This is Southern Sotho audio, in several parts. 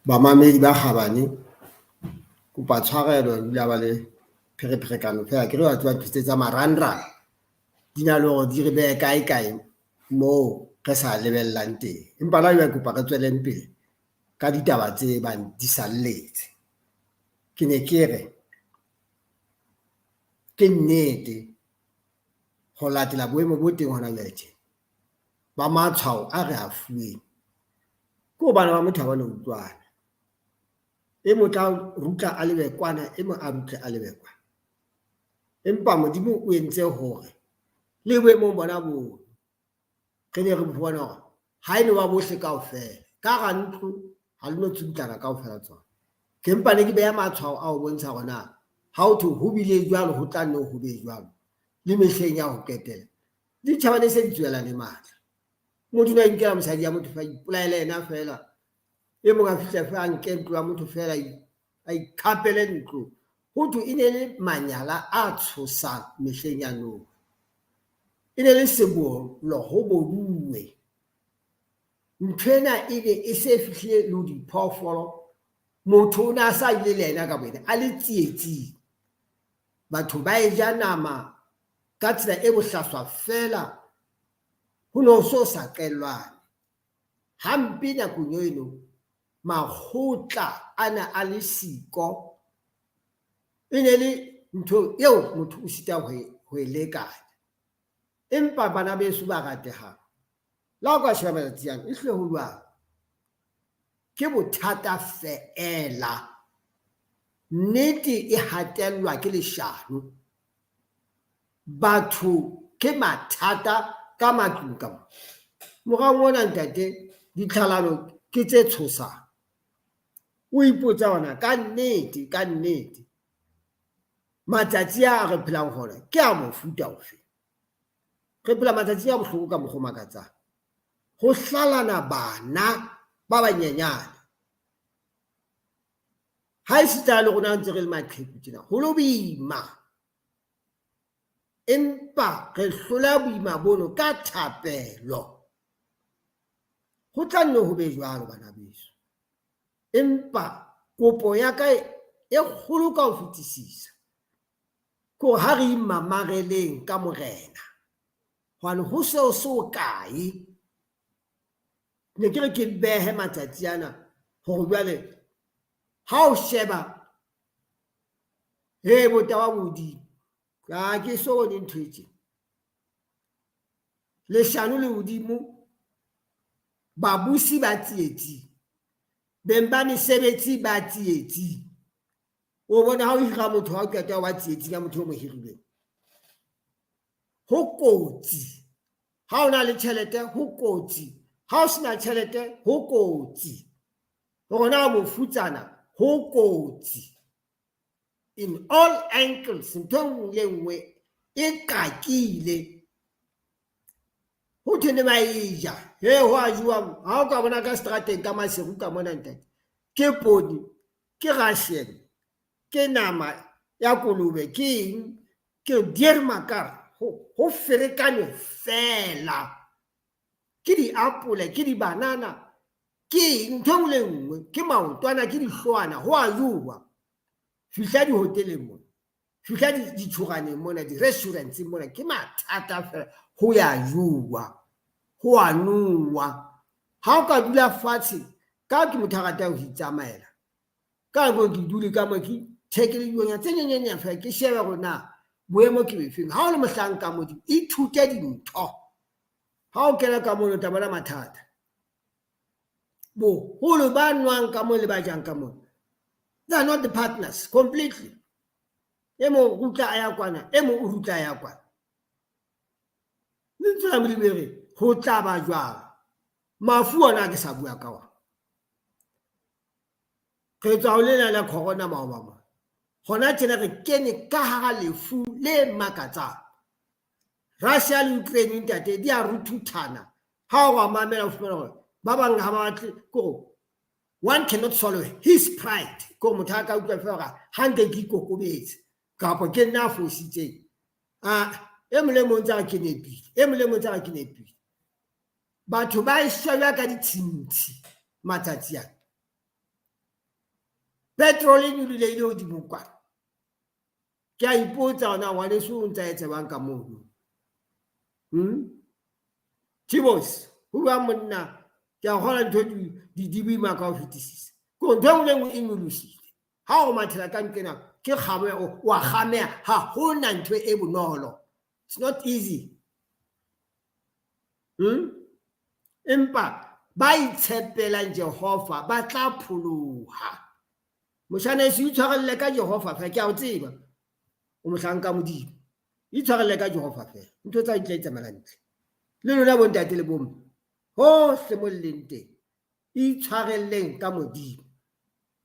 Bamamedi ba kgabane, kopa tshwarelo ebile ba le pherepherekano fela akere wa tseba ntho tse tsa marangrang di na le hore di re behe kae kae moo re sa lebellang teng. Empa le ha jwale kopa re tsweleng pele ka ditaba tse bang di salletse. Ke ne ke re ke nnete ho latela boemo bo teng hona jwale tje ba matshwao a re a fuweng ke hore bana ba motho ha ba no utlwana, e mong o tla rutla a lebe kwana, e mong a rutle a lebe kwana. Empa Modimo o entse hore le boemong bona boo, re ne re bone hore ha e no ba bohle kaofela ka hara ntlo ha le no tsubutlana kaofela tsona. Ke mpa ne ke beha matshwao a ho bontsha hore na ha ho thwe ho bile jwalo, ho tla nne ho be jwalo le mehleng ya ho qetela ditjhaba ne se di tswela le matla. Motho o ne a inkela mosadi ya motho fa ipolaela yena fela, e mong a fihla fe a nke ntlo ya motho fela a ikhapele ntlo. Ho thwe e ne le manyala a tshosang mehleng ya Noe, e ne le sebollo ho boduwe. Nthwena e ne e se fihlile le ho diphoofolo, motho o ne a sa ile le yena ka boyena a le tsietsing. Batho ba e ja nama ka tsela e bohlaswa fela, ho no so sa qellwane. Hampe nakong eno makgotla a ne a le siko, e ne le ntho eo motho o sitang ho e lekanya. Empa bana beso ba ratehang, le ha o ka sheba matsatsi ana ehlile ho jwalo, ke bothata feela. Nnete e hatellwa ke leshano, batho ke mathata ka matlung ka mo. Morao mona ntate ditlhalano ke tse tshosang, o ipotsa hore ka nnete ka nnete matsatsi a re phelang hona ke a mofuta ofe. Re phela matsatsi a bohloko ka mokgwa o makatsang, ho hlalana bana ba banyenyane. Ha esita le rona ntse re le maqheku tjena ho lo boima, empa re hlola boima bono ka thapelo. Ho tla nne ho be jwalo bana beso, empa kopo ya ka e kgolo ka ho fetisisa ke hore ha re imamareleng ka Morena, hobane ho seo se o kae. Ne ke re ke behe matsatsi ana hore jwale ha o sheba he botaba bo hodimo, ha ke so bone ntho e tjena. Leshano le hodimo, babusi ba tsietsing, beng ba mesebetsi ba tsietsing. O bona ha o hira motho ha o qeta ho ba tsietsing ya motho o mo hirileng. Ho kotsi ha o na le tjhelete, ho kotsi ha o sena tjhelete, ho kotsi hore na o mofutsana, ho kotsi in all angles. Ntho e nngwe le nngwe e qakile, ho thwe ne ba e ja he ho a jowa. Ha o ka bona ka seterateng ka Maseru ka mona ntate, ke poone, ke Russian, ke nama ya kolobe, ke eng, ke deermakar, ho ferekane fela, ke diapole, ke dibanana, ke eng, ntho e nngwe le nngwe, ke maotwana, ke dihloohwana, ho a jowa. Fihla dihoteleng mona, fihla ditjhoraneng mona, di-restaurants mona, ke mathata fela, ho ya jowa, ho a nowa. Ha o ka dula fatshe, ka ke motho a ratang ho itsamaela, ka nako ke dule ka mo ke thekele dilonyana tse nyenyane fela, ke shebe hore na boemo ke bofeng. Ha o le mohlanka Modimo, ithute dintho. Ha o kena ka mono o tla bona mathata. Boholo ba nwang ka mo le ba jang ka mo, they are not the partners completely. E mong rutla a ya kwana, e mong o rutla a ya kwana. Lentswe la Modimo le re ho tla ba jwalo. Mafu ona ke sa bua ka ona, re tswa ho lena la corona maoba mona, hona tjena re kene ka hara lefu le makatsang. Russia le Ukraine ntate di a ruthuthana. Ha o wa mamela o fumana hore ba bang ha ba batle, kore one cannot swallow his pride. Kore motho a ka utlwa fela hore ha nke ke ikokobetse kapa ke nna a fositseng, a e mong le mong tsa ke nepile, e mong le mong tsa ke nepile. Batho ba e sheba ka ditshintshi. Matsatsi ana petrol e nyolohile ile hodimo kwana. Ke a ipotsa hore na ngwaneso o ntsa etsa jwang ka mono. Tibos, ho bua monna, ke a kgolwa ntho di boima ka ho fetisisa. Ke hore ntho e nngwe le e nngwe e nyolohile. Ha o mathela ka nqena ke kgame, wa kgameha, ha hona ntho e bonolo. It's not easy. Empa ba itshepelang Jehova ba tla pholoha. Moshana se itshwarelle ka Jehova fela, ke a o tseba. O mohlanka Modimo. Itshwarelle ka Jehova fela. Ntho tsa di tla itsamela hantle. Le lona bontate le bomme, hohle mo le leng teng, itshwarelleng ka Modimo.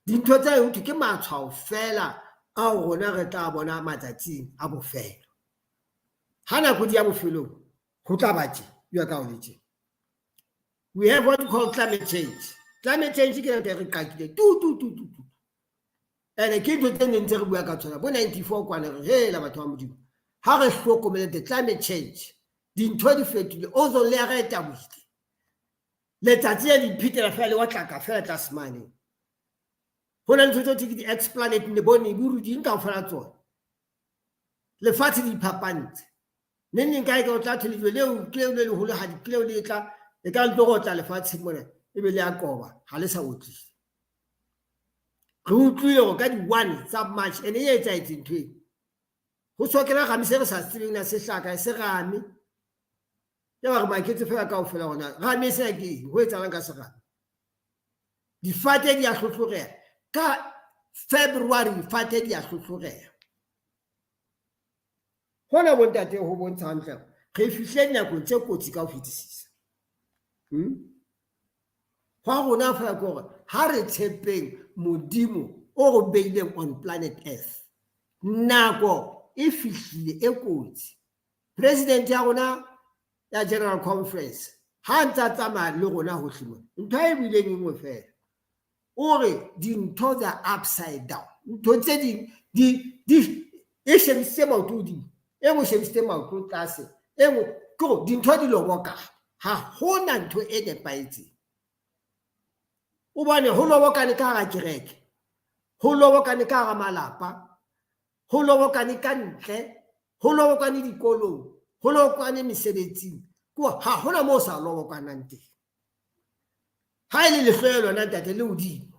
Dintho tsa ho thwe ke matshwao fela ao rona re tla bona matsatsing a bofelo. Ha nako di ya bofelong, ho tla ba tje, jwalo ka ho le tje. We have what we call climate change. Climate change ke ntho e re qakile tu tu tu tu tu. Ene ke ntho tse neng tse re bua ka tsona bo 94 kwana, re hela batho ba Modimo. Ha re hlokomele the climate change, dintho di fetohile, ozone layer e tabohile. Letsatsi le le iphetela fela le otlaka fela tlase mane. Ho na le ntho tse thwe ke di-explanet le bo Nibiru, di kaofela tsona. Lefatshe di iphapantse. Neng neng kae ka o tla thwe lejwe leo ke leo le leholo ha di leo le tla e ka le tlo rotla lefatsheng mona ebe le a koba ha le sa otlile. Re utlwile hore ka di-1 tsa March ene e etsahetse ntho eno. Ho sokela rame se re sa tsebeng na se hlaka se rame. Ya ba re maketse fela kaofela hore rame sena ke eng, ho etsahalang ka serame. Difate di a hlohloreha. Ka February difate di a hlohloreha. Hona bontate ho bontsha hantle re fihlile dinakong tse kotsi ka ho fetisisa. Hwa rona fela ke hore ha re tshepeng Modimo o re beileng on planet Earth. Nako e fihlile e kotsi. President ya rona ya General Conference ha ntse a tsamaya le rona hohle mona, ntho e buileng e nngwe fela. O re dintho tsa upside down. Ntho tse ding di di e shebisitse maoto hodimo, e nngwe shebisitse maoto tlase, e nngwe ke hore dintho di lobokana. Ha hona ntho e nepahetseng. O bone ho lobokane ka hara kereke, ho lobokane ka hara malapa, ho lobokane ka ntle, ho lobokane dikolong, ho lobokane mesebetsing. Ke hore ha hona moo sa lobokanang teng. Ha e le lehloyo lona ntate le hodimo.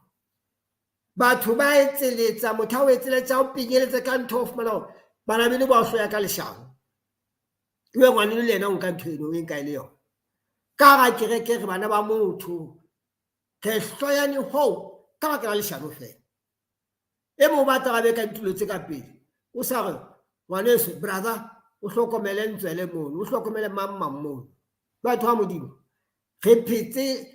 Batho ba etseletsa, motho a o etseletsa, o penyeletsa ka ntho, o fumana hore bana beno ba o hloya ka leshano. Ebe ngwaneno le yena o nka ntho eno, o e nka e le yona. Ka hara kereke re bana ba motho, re hloyane hoo ka baka la leshano fela. E mong ba tla be ka ditulo tse ka pele, o sa re ngwaneso brother o hlokomele ntswele mono, o hlokomele mang mang mono. Batho ba Modimo, re phetse,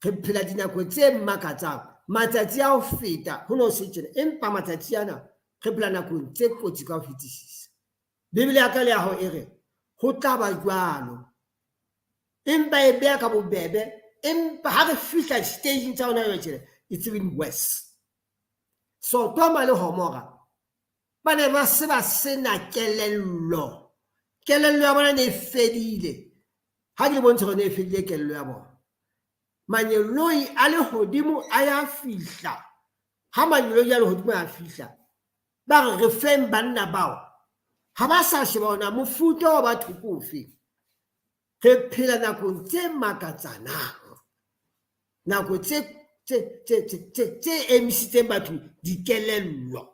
re phela dinako tse makatsang. Matsatsi a ho feta ho no se tjena, empa matsatsi ana re phela nakong tse kotsi ka ho fetisisa. Bibele ya ka le ya hao e re ho tla ba jwalo, empa e beha ka bobebe, empa ha re fihla stageng tsa hona jwale tjena, it's even worse. Sodoma le Gomora ba ne ba se ba sena kelello. Kelello ya bona ne e fedile. Ha ke le bontshe hore ne e fedile kelello ya bona. Mangeloi a lehodimo a ya fihla. Ha mangeloi a lehodimo a fihla, ba re re feng banna bao. Ha ba sa sheba hore na mofuta wa batho ke ofe. Re phela nakong tse makatsanang. Nako tse emisitseng batho dikelello.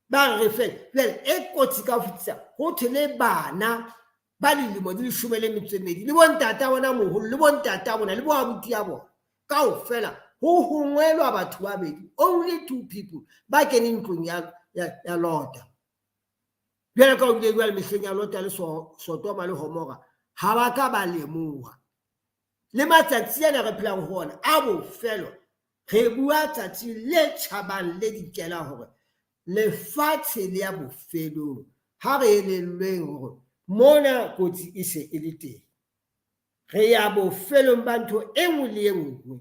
Ba re feng jwale e kotsi ka ho fetisa, ho thwe le bana ba dilemo di 12 le bontata bona moholo le bontata bona le bo abuti ya bona kaofela ho hongwelwa batho ba babedi, only two people ba keneng ntlong ya Lota. Jwale ka ho bile jwale mehleng ya Lota le Sodoma le Gomora ha ba ka ba lemoha. Le matsatsi ana re phelang ho ona a bofelo, re bua tsatsi le tjhabang le dikelang hore lefatshe le ya bofelong. Ha re elellweng hore mona kotsi e se e le teng. Re ya bofelong ba ntho e nngwe le e nngwe.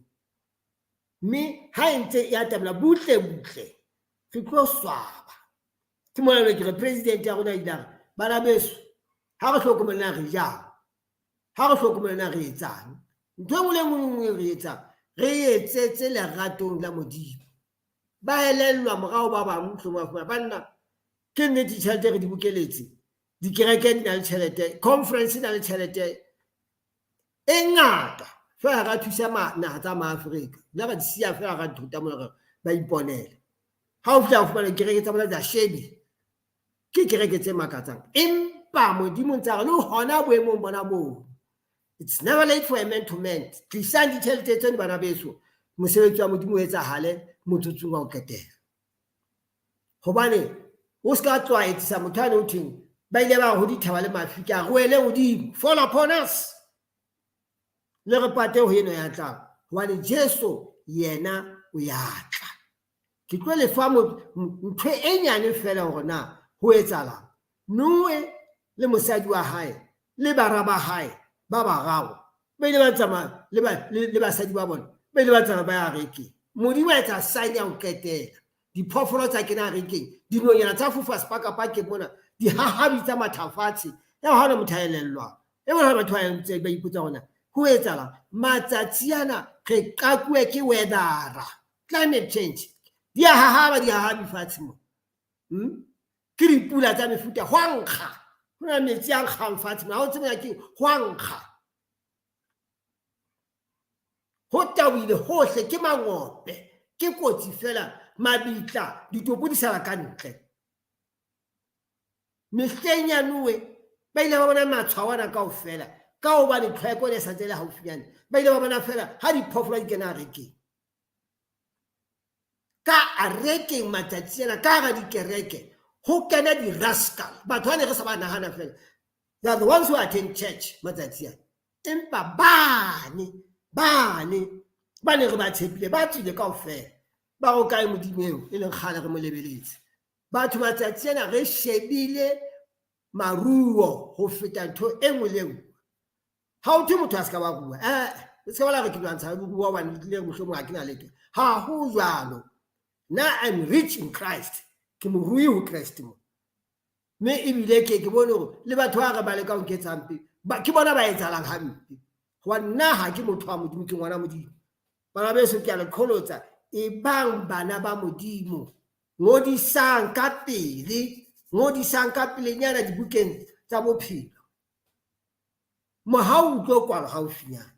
Mme ha e ntse e atamela butle butle, re tlo swaba. Ke mona le ke re president ya rona ile a re, bana beso, ha re hlokomele na re jang, ha re hlokomele na re etsang. Ntho e nngwe le e nngwe e re etsang, re etsetse leratong la Modimo. Ba elellwa morao ba bang mohlomong ba fumana banna ke nnete ditjhelete re di bokeletse, dikereke di na le tjhelete, conference e na le tjhelete e ngata fela ra thusa naha tsa maAfrika, nna ra di siya fela ra thota mona re ba iponele. Ha o fihla o fumana dikereke tsa bona di a shebe, ke kereke tse makatsang, empa Modimo ntse a re le hona boemong bona boo, it's never late for a man to mend. Tlisang ditjhelete tseno bana beso, mosebetsi wa Modimo o etsahale motsotsong wa ho qetela. Hobane o ska tloha etsisa motho ane ho thweng ba ile ba ho dithaba le mafika, re wele hodimo, fall upon us, le re pate ho eno ya tlang, hobane Jesu yena o ya tla. Ke tlo le fa ntho e nyane fela hore na ho etsahalang. Noe le mosadi wa hae le bara ba hae ba bararo ba ile ba tsamaya le basadi ba bona, ba ile ba tsamaya ba ya arekeng. Modimo a etsa sign ya ho qetela, diphoofolo tsa kena arekeng, dinonyana tsa fofa sepakapakeng mona, dihahabi tsa matha fatshe, ya ha hona motho a elellwang. E bona batho ba ntse ba ipotsa hore na ho etsahalang. Matsatsi ana re qakuwe ke weather, climate change, di a hahaba dihahabi fatshe mo. Ke dipula tsa mefuta, ho a nkga, ho na metsi a nkgang fatshe mo, ha o tsebe na keng, ho a nkga. Ho tabohile hohle, ke mangope, ke kotsi fela, mabitla, ditopo di sala ka ntle. Mehleng ya Noe ba ile ba bona matshwao ana kaofela, ka hobane tlhweko e ne sa ntse e le haufinyane, ba ile ba bona fela ha diphoofolo di kena arekeng. Ka arekeng matsatsi ana, ka hara dikereke, ho kena di-rascal, batho ba ne re sa ba nahana fela. They are the ones who attend church matsatsi ana. Empa bane ba ne re ba tshepile, ba tswile kaofela. Ba re o kae Modimo eo e leng kgale re mo lebeletse. Batho matsatsi ana re shebile maruo ho feta ntho e nngwe le e nngwe. Ha ho thwe motho a se ka ba rua, le se ka ba la re ke lwantsha le rua hobane le tlile mohlomong ha ke na letho. Ha ho jwalo. Nna I'm rich in Christ, ke morui ho Kreste mo. Mme ebile ke bone hore le batho ba re ba leka ho nketsa hampe, ke bona ba etsahalang hampe. Hobane nna ha ke motho wa Modimo, ke ngwana Modimo. Bana beso ke a le qholotsa, ebang bana ba Modimo, ngodisang ka pele, ngodisang ka pelenyana dibukeng tsa bophelo. Mohau o tlo kwalwa haufinyana.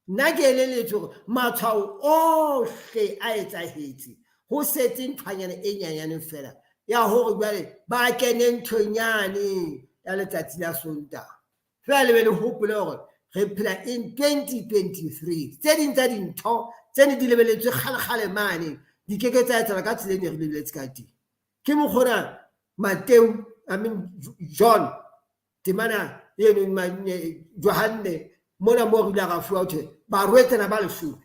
Nna ke eleletswe hore matshwao ohle a etsahetse, ho setse nthwanyana e nyenyane fela ya hore jwale ba kene nthong yane ya letsatsi la Sontaha. Fela le be le hopole hore re phela in 2023. Tse ding tsa dintho tse ne di lebeletswe kgale-kgale mane di keke tsa etsahala ka tsela e ne re lebeletse ka teng. Ke mokgona Mateu, I mean John, temana eno Johanne mona moo re ile ra fuwa ho thwe barwetsana ba leshome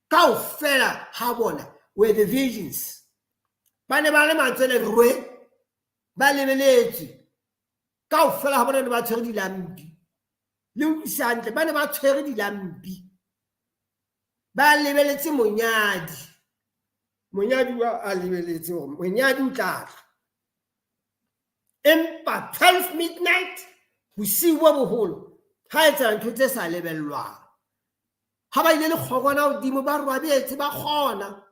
kaofela ha bona were the virgins. Ba ne ba le matswele rwe, ba lebeletswe kaofela ha bona ne ba tshwere dilampi. Le utlwisisa hantle, ba ne ba tshwere dilampi, ba lebeletse monyadi. Monyadi wa a lebeletse hore monyadi o tla tla. Empa 12 midnight, bosiu bo boholo, ha etsahala ntho tse sa lebellwang. Ha ba ile le kgorwana hodimo, ba robetse, ba kgona.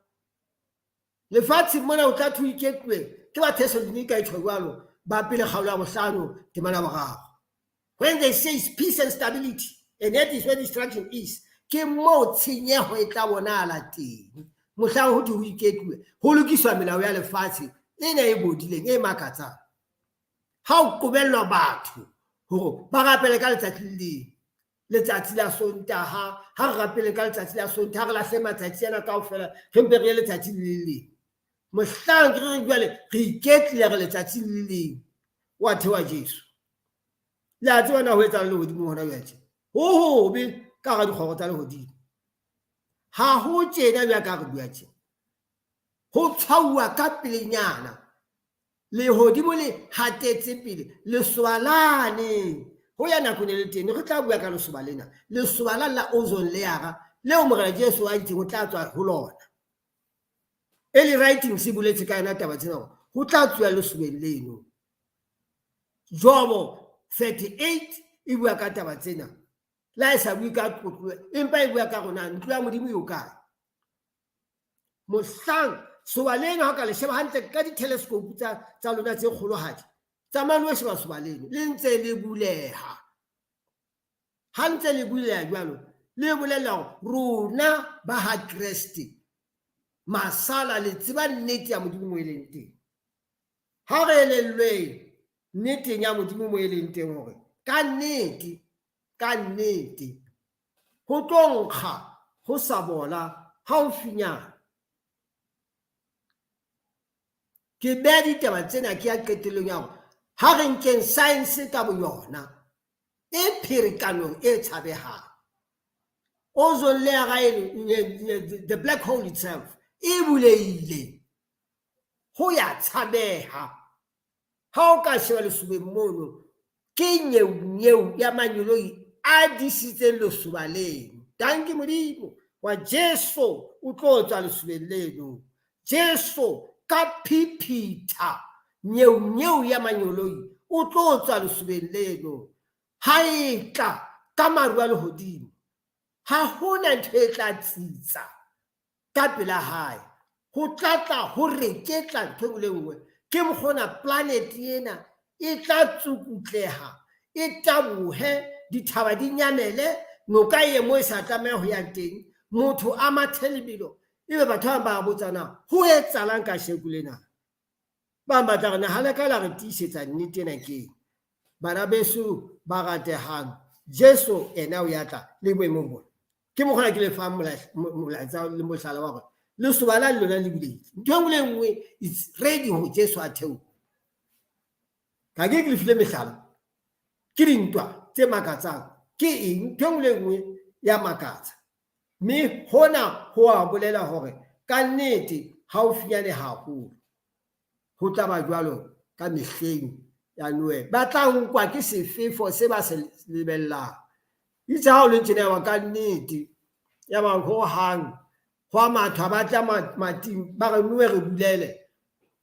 Lefatsheng mona o tla thwe iketluwe ke ba Thesalonika e tjho jwalo, ba pele kgaolo ya bohlano temana boraro. When they say peace and stability, and that is where destruction is, ke moo tshenyeho e tla bonahala teng. Mohlang ho thwe ho iketluwe, ho lokiswa melao ya lefatshe ena e bodileng, e makatsang. Ha o qobellwa batho hore ba rapele ka letsatsi le leng, letsatsi la Sontaha, ha re rapele ka letsatsi la Sontaha, re lahle matsatsi ana kaofela, re mpe re ye letsatsi le leng. Mohlang re re jwale re iketlile re letsatsi le leng, wa theoha Jesu. Le a tseba na ho etsahala lehodimo hona jwale tje? Ho hobe ka hara dikgoro tsa lehodimo. Ha ho tjena jwale ka re bua tje. Ho tshwauwa ka pelenyana. Lehodimo le hatetse pele, lesoba lane ho ya nakong e le teng, re tla bua ka lesoba lena, lesoba la la ozone layer leo Morena Jesu a itseng o tla tswa ho lona. Early writings e boletse ka yona taba tsena hore ho tla tsuwa lesobeng leno. Jobo 38 e bua ka taba tsena. Le ha e sa bue ka tlotlo, empa e bua ka rona, ntlo ya Modimo e o kae? Mohlang soba leno, ha o ka le sheba hantle ka di-telescope tsa lona tse kgolohadi, tsamayang lo sheba soba leno, le ntse le buleha. Ha ntse le buleha jwalo, le bolella hore rona ba ha Kreste masala le tseba nnete ya Modimo mo e leng teng. Ha re elellweng nneteng ya Modimo mo e leng teng hore ka nnete, ka nnete ho tlo nkga ho sa bola haufinyana. Ke beha ditaba tsena ke ya qetellong ya hore ha re nkeng science ka boyona e pherekanong e tshabehang. Ozone layer, the black hole itself, e bulehile ho ya tshabeha. Ha o ka sheba lesobeng mono, ke nyeunyew ya manyoloi a disitseng lesoba leno. Danki Modimo wa Jesu o tlo tswa lesobeng leno. Jesu ka phiphitha nyeunyew ya manyoloi o tlo tswa lesobeng leno. Ha e tla ka maru a lehodimo, ha hona ntho e tla tsitsa ka pela hae. Ho tla tla ho reketla ntho e nngwe le nngwe. Ke mokgona planet ena e tla tsukutleha, e tabohe, dithaba di nyamele, noka e mo e sa tlameha ho ya teng, motho a mathe lebelo. Ebe batho ba bang ba botsa na ho etsahalang kasheko lena? Ba bang ba tla re na ha le ka la re tiisetsa nnete ena ke eng? Bana beso ba ratehang, Jesu ena o ya tla le boemong bona. Ke mokgona ke le fang molaetsa le mohlala wa hore lesoba la lona le bulehile. Ntho e nngwe le e nngwe is ready hore Jesu a theohe. Ka ke le file mehlala. Ke dintwa tse makatsang. Ke eng? Ntho e nngwe le e nngwe ya makatsa. Mme hona ho a bolela hore ka nnete haufinyane haholo ho tla ba jwalo ka mehleng ya Noe. Ba tla nkwa ke sefefo se ba se lebellang. Itse ha o le tjena wa ka nnete ya ba ho hang ho a matha ba tla mating ba re Noe re bulele.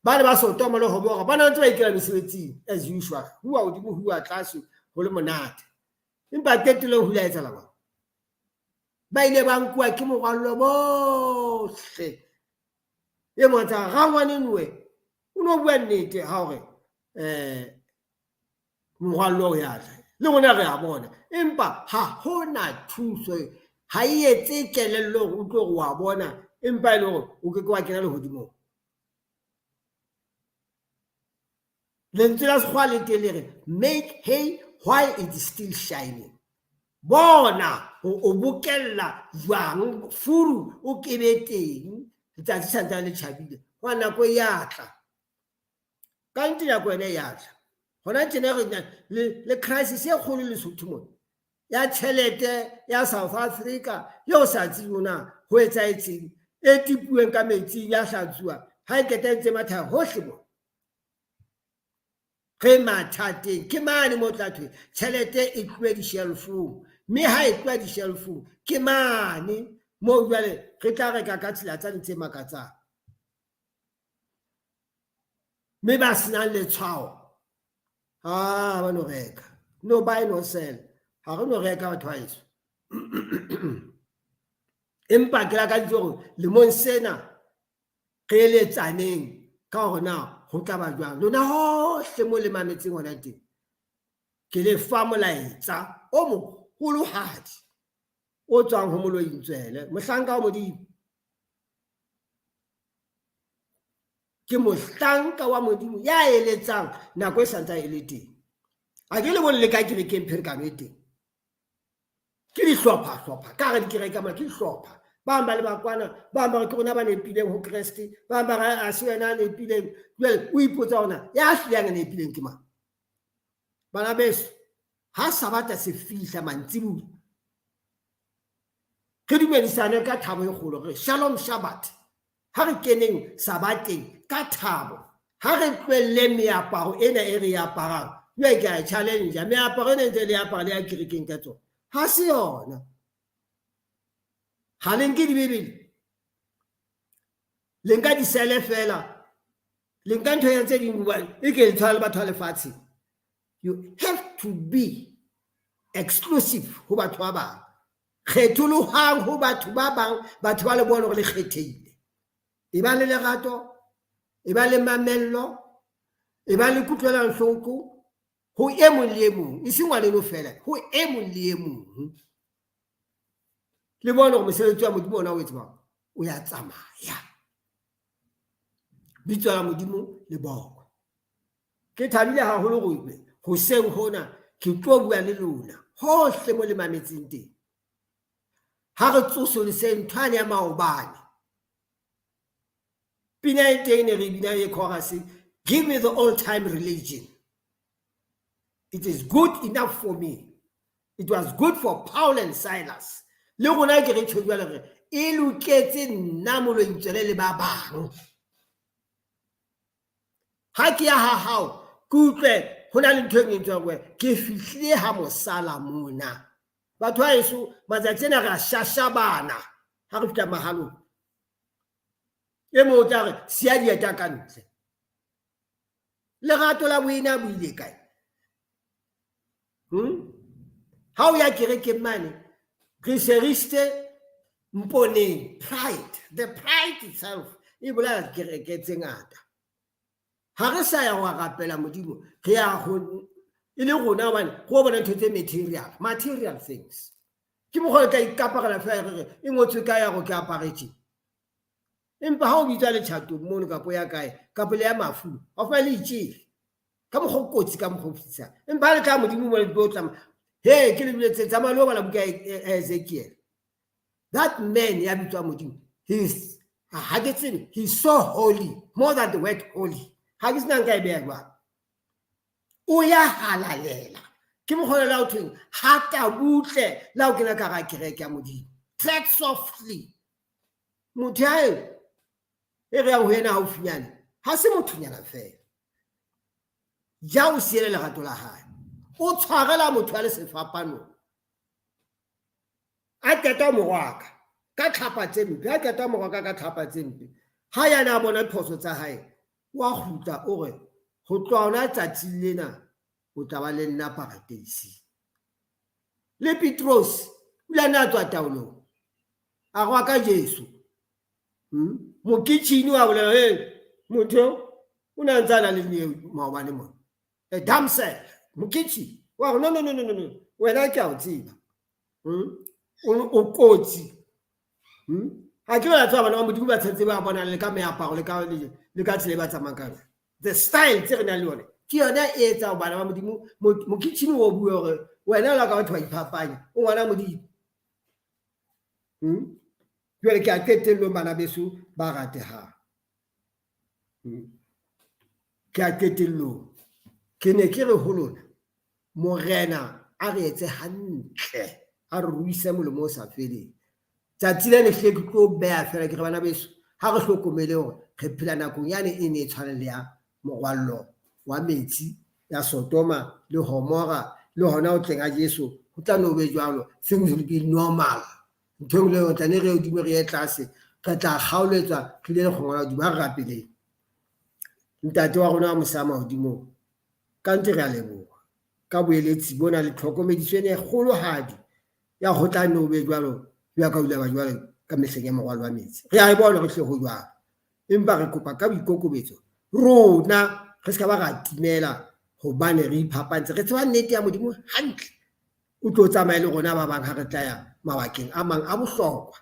Ba ne ba so toma le ho bora, ba ne ntse ba ikela mesebetsing as usual. Huwa hodimo huwa tlase ho le monate. Empa qetellong ho ile ha etsahala jwang? Ba ile ba nkuwa ke morwallo bohle. E mong a tsa rangwane Noe o no bua nnete ha hore morwallo o ya tla. Le rona re a bona, empa ha hona thuso, ha e etse kelello hore o tlo re wa bona, empa e le hore o ke ke wa kena lehodimong. Lentswe la sekgowa le teng le re make hay while it is still shining. Bona o bokella jwang furu o kebe teng letsatsi santsane le tjhabile, hwa nako e ya tla. Ka nnete nako yona e ya tla. Hona tjena re na le crisis e kgolo Lesotho mona ya tjhelete ya South Africa eo sa tsebeng na ho etsahetseng, e tipuweng ka metsing ya hlatsuwa ha e qeta e ntse matha hohle mona. Re mathateng, ke mane mo tla thwe tjhelete e tlohe di-shelf-ong, mme ha e tloha di-shelf-ong ke mane moo jwale re tla reka ka tsela tsane tse makatsang. Mme ba senang letshwao ha ba no reka, no buy no sell, ha re no reka batho ba heso. Empa ke lakaditse hore lemong sena re eletsaneng ka hore na ho tla ba jwang. Lona hohle mo le mametseng hona teng, ke le fa molaetsa o moholohadi o tswang ho Moloi Ntswele, mohlanka wa Modimo. Ke mohlanka wa Modimo ya eletsang nako e santsane e le teng. A ke le bone le ka kerekeng pherekano e teng. Ke dihlopha-hlopha, ka hara dikereke mona ke dihlopha. Ba bang ba le ba kwana, ba bang ba re ke rona ba nepileng ho Kreste, ba bang ba re ha se wena a nepileng. Jwale o ipotsa hore na ya hlileng a nepileng ke mang? Bana beso, ha Sabata se fihla mantsibuya, re dumedisane ka thabo e kgolo, re Shalom Shabbat. Ha re keneng Sabateng ka thabo, ha re tlohelle meaparo ena e re e aparang. Jwale ke a e challenge, meaparo ena ntse le apara le ya kerekeng ka tsona, ha se yona. Ha le nke dibibele, le nka disele fela, le nka ntho ya tse ding hobane e ke le tshwana le batho ba lefatsheng. You have to be Exclusive ho batho ba bang. Kgetholohang ho batho ba bang, batho ba le bone hore le kgethehile. E ba le lerato, e ba le mamello, e ba le kutlwelano ho e mong le e mong, e seng ngwaneno feela, ho e mong le e mong. Le bone hore mosebetsi wa Modimo ona o etswang o ya tsamaya. Bitso la Modimo le bokwe. Ke thabile haholo hore hoseng hona ke tlo bua le lona hohle mo le mametseng teng. Ha re tsosoloseng ntho yane ya maobane. Pina e teng ne re bina e chorus, give me the old time religion. It is good enough for me. It was good for Paul and Silas. Le rona ke re tjho jwale re e loketse nna Molointswele le ba bang. Ha ke ya ha hao ke utlwe ho na le ntho e nngwe e ke fihlile ha mosala mona. Batho ba heso matsatsi ana re a shashabana ha re fihla mahalong. E mong o tla re siya dieta ka ntle. Lerato la boena bo ile kae? Ha o ya kerekeng mane re se re isitse mponeng pride, the pride itself e bolaya kereke tse ngata. Ha re sa ya ho rapela Modimo, re ya ho e le rona hobane go bona ntho tse material, material things. Ke mokgwa o tla ikaparela fela re re e ngotswe ka ya go ke aparetse. Empa ha o bitswa letjhatong mono kapo ya kae kapo le ya mafu, ha o fumane le itjele ka mokgwa o kotsi ka mokgwa o fetisang. Empa ha le tla Modimo mo le tlo tlama, he ke le boletse tsamaya le ho bala buka ya Ezekiel. That man ya bitswa Modimo, he is ha ke tsebe, he is so holy, more than the word holy. Ha ke sena nka e beha jwang. O ya halalela. Ke mokgwa la ho thweng hata butle la ho kena ka hara kereke ya Modimo. Tread softly. Motho ya e re yang ho yena haufinyane ha se mothonyana fela. Ja o siele lerato la hae. O tshwarela motho ya le sefapanong. A qeta morwaka ka tlhapa tse mpe, a qeta morwaka ka tlhapa tse mpe. Ha yana a bona diphoso tsa hae, wa kgutla o re ho tloha hona tsatsing lena o tla ba le nna paradeising. Le Petros o ile a nna a tswa taolong. A rwaka Jesu. Mokitjhini wa bolela, hey, motho o ne a ntse a na le neo maobane mona. A damsel, mokitjhini. Wa re no no no no no. Wena ke a o tseba. O kotsi. Ha ke ba tswa bana ba Modimo ba tshwanetse ba bona le ka meaparo le ka tsela e ba tsamayang ka yona. The style tse re nang le yone ke yona e etsang bana ba Modimo mokitjhini o bue hore wena o la ka batho ba iphapanya o ngwana Modimo. Jwale ke a qetellong bana beso ba ratehang. Ke a qetellong. Ke ne ke re ho lona Morena a re etse hantle, a re ruise molemo o sa feleng. Tsatsi le lehle ke tlo beha fela ke re bana beso ha re hlokomele hore re phela nakong yane e ne e tshwana le ya morwallo wa metsi ya Sodoma le Gomora le hona ho tleng ha Jesu ho tla no be jwalo. Things will be normal. Ntho e nngwe le e nngwe tla ne re ye hodimo re ye tlase, re tla kgaoletswa re ile lekgongwa la hodimo. Ha re rapeleng. Ntate wa rona wa mosa mahodimong, ka ntse re a leboha ka boeletsi bona le tlhokomediso ena e kgolohadi ya ho tla nne o be jwalo jwalo ka o ile ba jwalo ka mehleng ya morwalo wa metsi. Re a e bona re hle ho jwalo, empa re kopa ka boikokobetso rona re se ka ba ra timela hobane re iphapantse, re tseba nnete ya Modimo hantle. O tlo tsamaye le rona ba bang ha re tla ya mabakeng a mang a bohlokwa.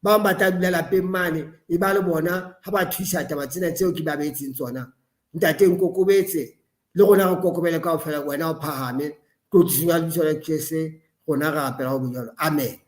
Ba bang ba tla dula lapeng mane e ba le bona ha ba thuisa taba tsena tseo ke ba beetseng tsona. Ntate nkokobetse le rona re kokobele kaofela, wena o phahame. Tlotlisong ya lebitso la Jesu rona re rapela ho be jwalo. Amen.